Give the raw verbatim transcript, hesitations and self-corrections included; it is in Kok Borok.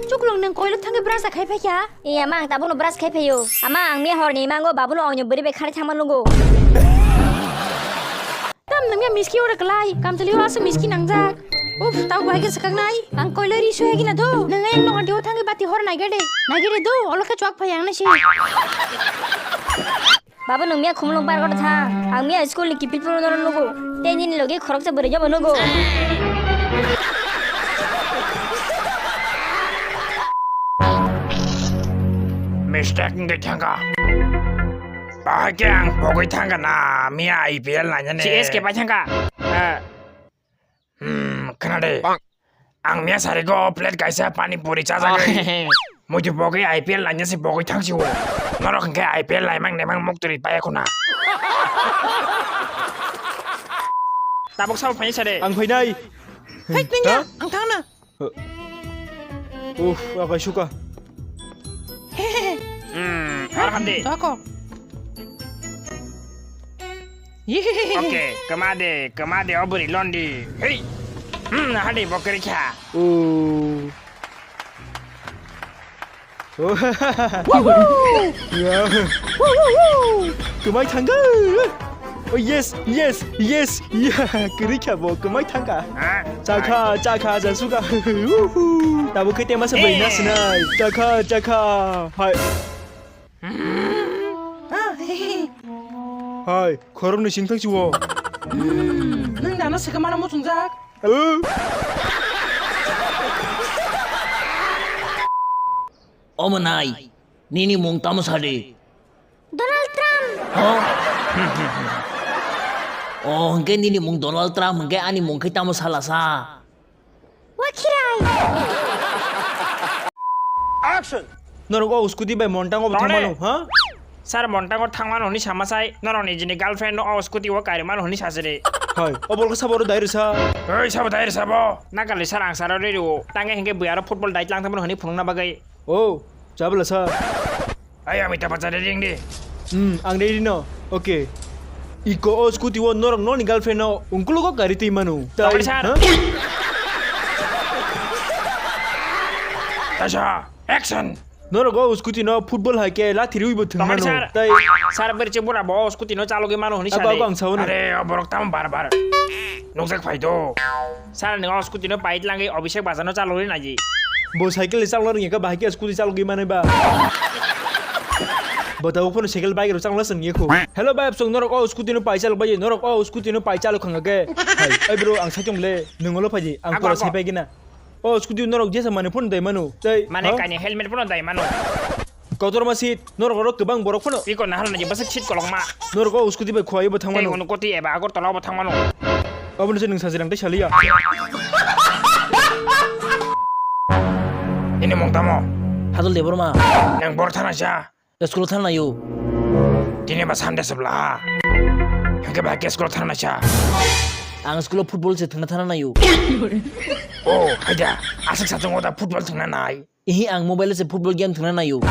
Chuklung, nwng koilo thangwi brush da khai phaikha? Iya, ma, ang tabukno brush khai phaio. Ama, ang miya horni mango babuno ongni bwrwi bai khari thangma nungo. Tam nwngya miski ore klai, kamchwlwi o aswk miski nangjak. Uf, tau bai khe swkaknai. Ang koilo ri suya gina do. Nwng ayang nokar dio thangwi bati hor naigede. Naigede do, olo khe chuak phai ang nasi. Babu, nwng miya khumulwng park o thang. Ang miya school ni kiphil phuru norok nugo. Tei nini logi khoroksa bwrwi no bo nugo. Mistake wngwi thangkha. Bahai khe ang pogwi thangkha na, miya I P L nainani. C S K bai thangkha. Ah. Hmm, khna de. Ang miya sarigo plate kaisa pani puri chajagwi. Muitu pogwi I P L nainani se pogwi thangsi o. Norok hwnkhe I P L naimang naimang muktwrwi paya khuna. Tabuk sabo phai sade. Ang phainai. Hai, nengya, ha? Ang thangna. Uf, akai suka. Hmm, ar hande. Tako. Okay, kama de, kama de, obri londi. Hey. Hmm, hadi bokri kha. Oh. Oh. Yeah. Kwmai thangkha. Oh, yes, yes, yes. Yeah, kwrwi kha bo, kwmai thangkha. Ha? Chakha, chakha, jasuka. Tabuk khe tema se bai na sinai. Chakha, chakha. Hai. Hai, khoroknwi singthang siwo. Hmm, nwng dano swkang mano muchungjak? Hello? Omo nai, nini mung tamo sadi? Donald Trump. Huh? Oh, hwnkhe nini mung Donald Trump hwnkhe ani mung khe tamo sala sa? Wakhirai. Action! Norok o scooty bai Montango bo thangmano, ha? Sir, Montango thangmano hwnwi sama sai, norok nijini girlfriend no o scooty o karimano hwnwi sasiri. Hai, o bolko sabo oro dai rwsa. Oi, sabo dai rwsa bo. Nagali sir, ang sir oro rw. Tangwi hinkhe bui aro football dai tlang thangmano hwnwi phunukna bagwi. Oh, chabla sir. Ai, Amitabh Bachchan ring di. Hmm, ang ready no. Okay. Iko o scooty o norok noni girlfriend no ungkulugo gari twi manu. Tongri sir. Ha? Taisa, action. Norok o scooty no football hai khe lathi rwi bo thwng manu. Tongri sir. Tai sir, beri che bura bo scooty no chalogwi mano hwnwi sadi. Ako ang sao no. Are, o borok tamo bar bar. Nukjak phai do. Sir, nwng o scooty no pai tlangwi Abhishek Bachchan no chalogwi naidi. Bo cycle ni chalogwi rwngya khe bahai khe scooty chalogwi manwi ba. Bo tabuk phano cycle bike rok chalogwi swngyakho. Hello bai, absong norok o scooty no pai chalogbai, norok o scooty no pai chalog khangkha khe. Hai, oi bro, ang saichung le, nwng olo phaidi, ang ako, pora ako. Sai pai gina. O scooty norok jesa mani phone dai mano. Tei, mane ha? Kaini helmet phone dai mano. Kotorma seat, norok oro kwbang borok phano. Iko nahal naji bwswk seat kolokma. Norok o scooty bai khwlaiwi bo thangmano. Tei uno koti eba Agartala bo thangmano. Obono se nwng sajirang tei saliya. Ini mung tamo? Hadol Debbarma. Nang bor thana sa? School thana nayo. Tini ba Sunday sabla. Hingke ba ke school thana sa? Ang school football se thangna thana nayo. Oh, haida. Asik sa tongo da football thangna nai. Ihi, ang mobile se football game thwngna naio.